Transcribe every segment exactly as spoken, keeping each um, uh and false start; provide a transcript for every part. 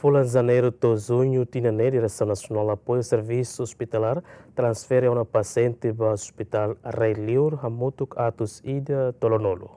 Fulan Janeiru to'o Juñu tinan ne'e, Diresaun Nasionál Apoiu Servisu Ospitalar transfere ona pasiente ba Ospitál Rai Liur hamutuk atus ida tolunulu.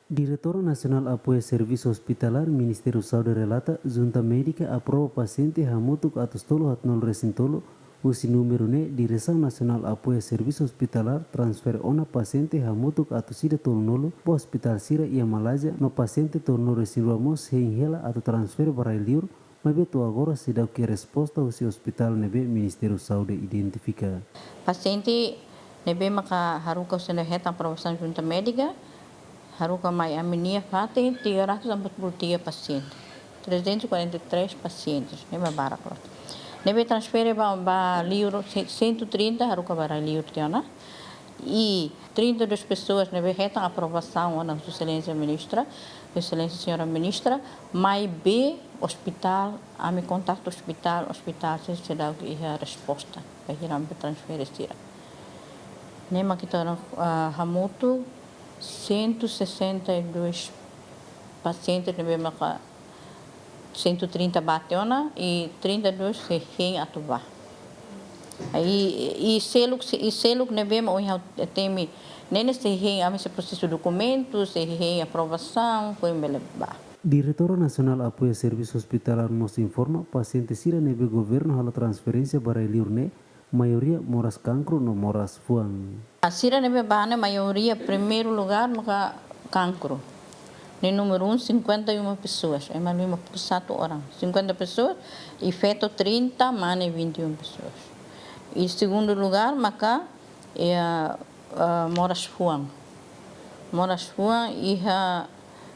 Diretora Nasionál Apoiu Servisu Ospitalar, Ministériu Saúde relata, Junta Médika aprova pasiente hamutuk atus tolu haatnulu resin tolu, husi númeru ne'e Diresaun Nasionál Apoiu Servisu Ospitalar transfere ona pasiente hamutuk atus ida tolunulu ba ospitál sira iha Malázia, no pasiente tolunulu-resin-rua mós hein hela atu transfere ba Rai Liur, maibé to'o agora seidauk iha resposta husi ospitál ne'ebé Ministériu Saúde identifika. Pasiente ne'ebé maka haruka husi ne'e hetan aprovasaun Junta Médika, haruka mai ami-nia fatin tiga ratus empat puluh tiga pasiente. Trezentos e quarenta e três pacientes, ne'e mak barak loos. Ne'ebé transfere ba, ba Liur, se-, cento e trinta haruka ba Rai Liur tiha ona. I trinta e duas pessoas ne'ebé hetan aprovasaun ona husi Exelénsia Ministra, Exelénsia Señora Ministra, maibé ospitál, ami kontaktu ospitál, ospitál sei, seidauk iha resposta ba hira ami transfere sira. Ne'e mak ita ona, ah, hamutuk cento e sessenta e dois pasientes ne'ebé maka cento e trinta bá tiha ona i trinta e dois sei hein atu bá. I, i seluk, i seluk ne'ebé mak ohin ha'u temi, ne'e ne'e sei hein, ami sei prosesa dokumentu, sei hein aprovasaun, foin bele bá. Diretora Nasionál Apoiu Servisu Ospitalar mós informa, pasiente sira ne'ebé governu halo transferénsia ba Rai Liur ne'e, maioria moras kankru no moras fuan. Sira ne'ebé bá ne'e maioria primeiru lugár maka kankru. Ne'e númeru um, cinquenta e uma pessoas, ema lima puluh satu orang. Cinquenta pessoas, i feto trinta, mane vinte e uma pessoas. I segundu lugár maka, eh, eh, moras fuan. Moras fuan iha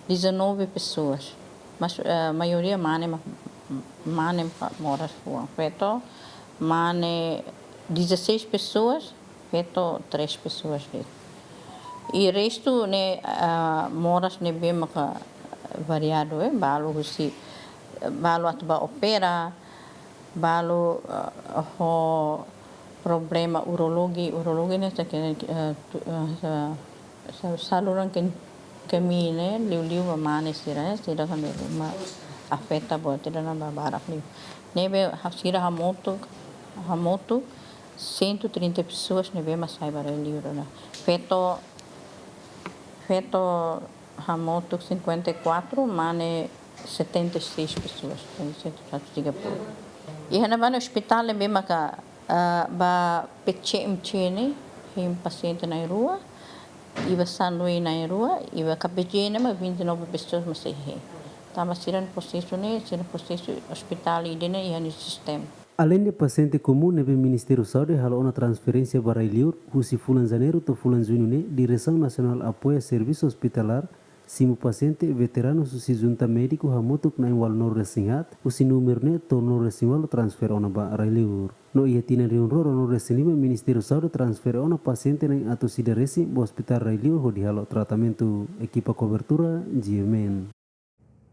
dezanove pessoas. Mas, eh, maioria mane ma-, mane ma-, moras fuan. Feto, mane dezasseis pessoas, feto três pessoas de'it. I restu ne'e, ah, moras ne'ebé maka variadu, eh, balu husi, balu atu bá opera, balu, ah, ho problema urologi, urologi ne'e sei ke, eh, tu-, eh, sa-, sa-, saluran ke, kemia ne'e, liuliu ba mane sira, eh, sira kan uma afeta buat ida-ne'ebá barak liu. Ne'ebé ha-, sira hamutuk, hamutuk cento e trinta pessoas ne'ebé mak sai ba Rai Liur ona. Feto, feto hamutuk cinquenta e quatro, mane setenta e seis pessoas, cento e quatro tiga puluh. Iha ne'ebá ne'e ospitál ne'ebé maka, ah, ba P C M C ne'e, hein pasiente na'in-rua, i ba San Luis na'in-rua, i ba K P J ne'e mak vinte e nove pessoas mak sei hein. Tanba sira-nia prosesu ne'e, sira-nia prosesu ospitál ida-ne'e iha nia sistema. Aleinde pasiente komún ne'ebé Ministériu Saúde halo ona transferénsia ba Rai Liur, husi fulan Janeiru to'o fulan Juñu ne'e, Diresaun Nasionál Apoiu Servisu Ospitalar simu pasiente veteranu husi Junta Médika hamutuk na'in-ualunulu-resin-haat, husi númeru ne'e tolunulu-resin-ualu transfere ona ba Rai Liur. No iha tinan rihun rua ruanulu-resin-lima Ministériu Saúde transfere ona pasiente na'in atus ida resin ba Ospitál Rai Liur hodi halo tratamentu. Ekipa kobertura, G M N.